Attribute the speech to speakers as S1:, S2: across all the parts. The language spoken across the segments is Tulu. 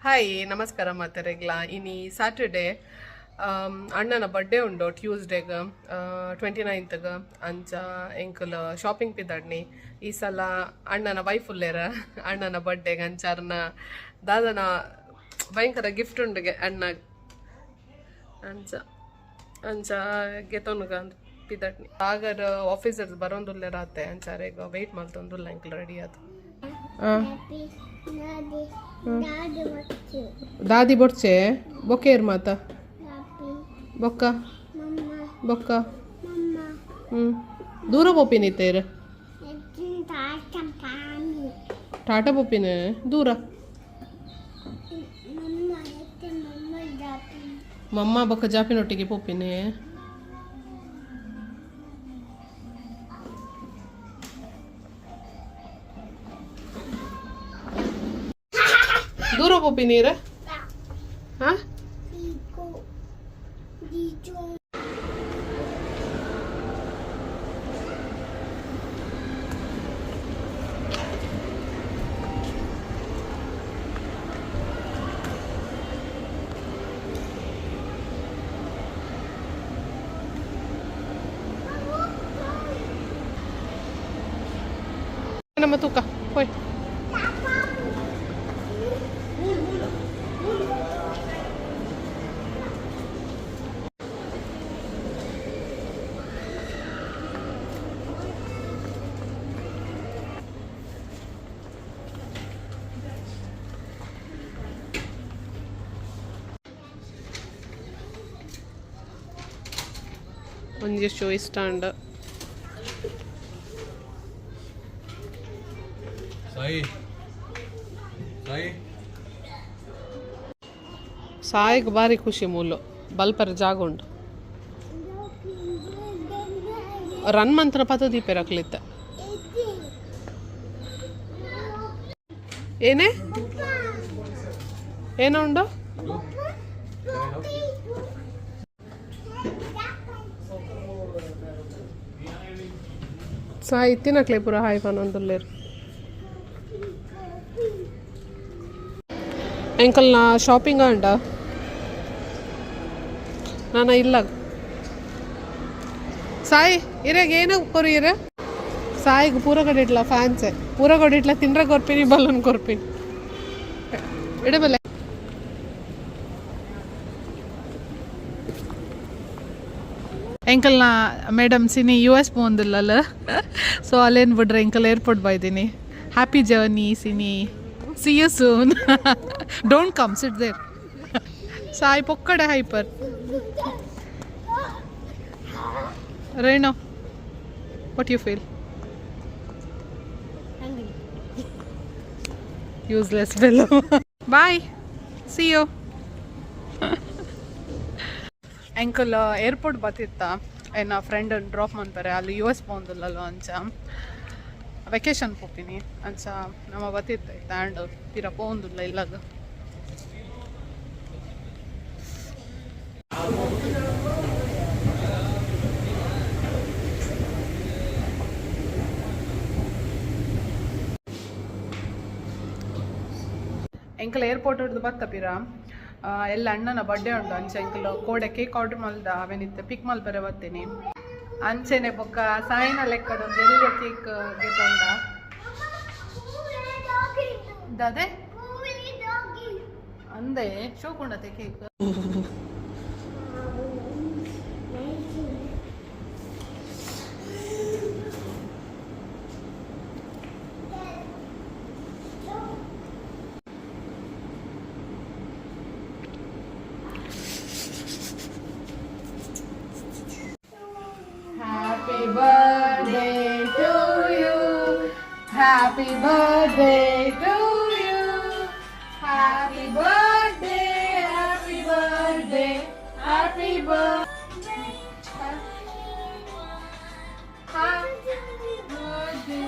S1: ಹಾಯ್, ನಮಸ್ಕಾರ ಮಾತೆರೆಗ್ಲ. ಇನಿ ಸ್ಯಾಟರ್ಡೆ, ಅಣ್ಣನ ಬರ್ಡೇ ಉಂಡು ಟ್ಯೂಸ್ಡೇಗ್, 29ತ್ಗ್. ಅಂಚ ಎಂಕುಲು ಶಾಪಿಂಗ್ ಪಿದಾಡ್ನಿ. ಈ ಸಲ ಅಣ್ಣನ ವೈಫ್ ಉಲ್ಲೇರ ಅಣ್ಣನ ಬರ್ಡೇಗ್. ಅಂಚ ಅರ್ನ ದಾದನ ಭಯಂಕರ ಗಿಫ್ಟ್ ಉಂಡುಗೆ ಅಣ್ಣ. ಅಂಚ ಅಂಚ ಗೆತೊನುಗ ಅಂದ್ ಪಿದಾಡ್ನಿ. ಆಗರ್ ಆಫೀಸರ್ ಬರೋಂದುಲ್ಲೇರ ಆತೆ. ಅಂಚ ಅರೆಗ್ ವೆಯ್ಟ್ ಮಲ್ತೊಂದುಲ್ಲ ಎಂಕುಲು ರೆಡಿ ಆದ್. ದಾದಿ ಬೊಡ್ಚೆ ಬೊಕ್ಕೇರ್ ಮಾತ ಬೊಕ್ಕ ಬೊಕ್ಕ ಹ್ಞೂ ದೂರ ಪೋಪಿನಿ ತೇರ್ ಟಾಟಾ ಪೋಪಿನ ದೂರ ಮಮ್ಮ ಬೊಕ್ಕ ಜಾಪಿನೊಟ್ಟಿಗೆ ಪೋಪಿನಿ. ದೂರ ಪೋಪಿನೀರ? ಹಾಂ, ನಮ್ಮ ತೂಕ ಹೋಯ್. ಒಂಜಿ ಶೋ ಸ್ಟ್ಯಾಂಡ್.
S2: ಸಾಯಿ, ಸಾಯಿ.
S1: ಸಾಯಿಗೆ ಬಾರಿ ಖುಷಿ. ಮೂಲು ಬಲ್ಪರ ಜಾಗ ಉಂಡು. ರನ್ ಮಂತ್ರ ಪತ ದೀಪೆರ್ ಅಕ್ಲಿತ್ತ. ಏನೇ ಏನೋ ಉಂಡು. ಸಾಯಿ ಇತ್ತಿನಕ್ಲೆ ಪೂರ ಹಾಯ್ ಪನೊಂದುಲ್ಲೆರ್. ಎಂಕಲ್ನ ಶಾಪಿಂಗ್ ಆಂಡ ನಾನ ಇಲ್ಲ. ಸಾಯಿ, ಇರೆಗ್ ಏನ ಕೊರಿಯರ? ಸಾಯಿಗ್ ಪೂರ ಕಡೆಟ್ಲ ಫ್ಯಾನ್ಸೆ. ಪೂರ ಕೊಡಿಟ್ಲ ತಿಂಡ್ರ ಕೊರ್ಪಿನಿ, ಬಲೂನ್ ಕೊರ್ಪಿನಿ. ಇಡಬಲ್ಲೆ.
S3: ಎಂಕಲ್ನ ಮೇಡಮ್ ಸಿನಿ ಯು ಎಸ್ ಪೋಂದಿಲ್ಲಲ್ಲ, ಸೊ ಅಲ್ಲೇನು ಬಿಡ್ರೆ ಎಂಕಲ್ ಏರ್ಪೋರ್ಟ್ ಬೈದೀನಿ. Happy journey, Sini. See you soon. Don't come, sit there. Sai ಪೊಕ್ಕಡೆ hyper. Reno, what you feel? Useless fellow. Bye, see you. Uncle airport ಬತ್ತಿತ್ತ ಏನ ಫ್ರೆಂಡ್ ಡ್ರಾಪ್ ಮಾಡ್ತಾರೆ. ಅಲ್ಲಿ ಯು ಎಸ್ ಪೋಂದಿಲ್ಲಲ್ವ, ಅಂಚ ವೆಕೇಶನ್ ಪೋಪಿನಿ. ಅಂಚ ನಮ್ಮ ಬತ್ತಿತ್ತ ಆ್ಯಂಡ್ ಪಿರ ಪೋಂದುಲ್ಲ ಇಲ್ಲಗ. ಎಂಕಲ್ ಏರ್ಪೋರ್ಟ್ ಹಿಡ್ದು ಬತ್ತ ಪಿರ. ಎಲ್ಲ ಅಣ್ಣನ ಬರ್ಡೇ ಉಂಟು. ಅಂಚೆ ಎಂಕಲ್ ಕೋಡೆ ಕೇಕ್ ಆರ್ಡರ್ ಮಲ್ದ, ಅವೇನಿತ್ತೆ ಪಿಕ್ ಮಲ್ಪರೆ ಬರ್ತೀನಿ. ಅಂಚೆನೆ ಬೊಕ್ಕ ಸಾಯಿನ ಲೆಕ್ಕದ ಒಂದು ಎಲ್ಯ ಕೇಕ್ ಗೆತೊಂಡ ದಾದೆ ಅಂದೆ ಶೋಕುಂಡತೆ cake. Happy birthday to you. Happy birthday to you. Happy birthday, happy birthday, happy birthday. Happy birthday.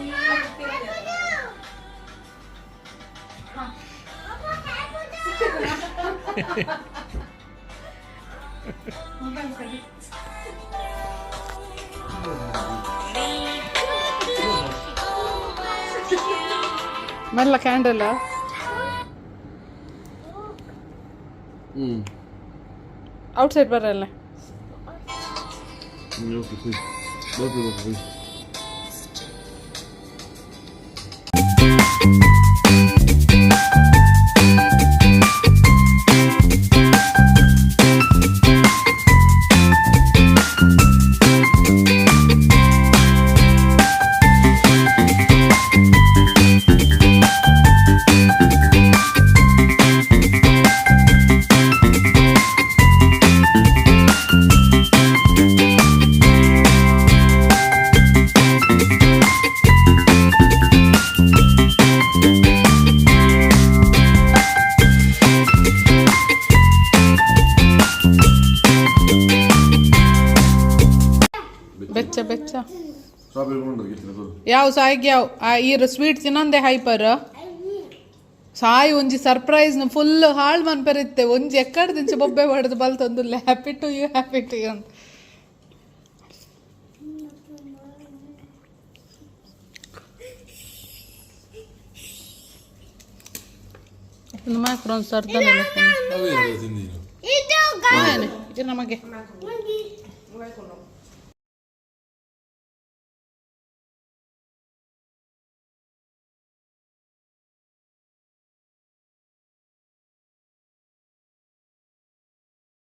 S3: ಮೆಲ್ಲ ಕ್ಯಾಂಡಲ್. ಔಟ್ಸೈಡ್ ಬರಲ್ಲ.
S2: ಓಕೆ, ಕುಯ್ ಓಕೆ ಓಕೆ ಕುಯ್.
S3: ಬೆಚ್ಚ ಬೆಚ್ಚ.
S2: ಸ್ಟ್ರಾಬೆರಿ ಕೊಂಡು.
S3: ಯಾವ ಸಾಯಿಗೆ ಯಾವ ಈರ್ ಸ್ವೀಟ್ ತಿನ್ನಂದೆ ಹೈಪರ್. ಸಾಯಿ ಒಂಜಿ ಸರ್ಪ್ರೈಸ್ ಫುಲ್ ಹಾಳ್ ಮನ್ಪೆರಿತ್ತೆ. ಒಂಜಿ ಎಕ್ಕಡ ದಿಂಚ ಬೊಬ್ಬೆ ಹೊಡೆದು ಬಲ್ತೊಂದುಲ್ಲೆ, "Happy to you, happy to you" ಅಂತ. ಮೈಕ್ರೋನ್ ಸರ್ದಾನೆ.
S2: ತಿಂದಿನು.
S3: ಇದು ನಮಗೆ.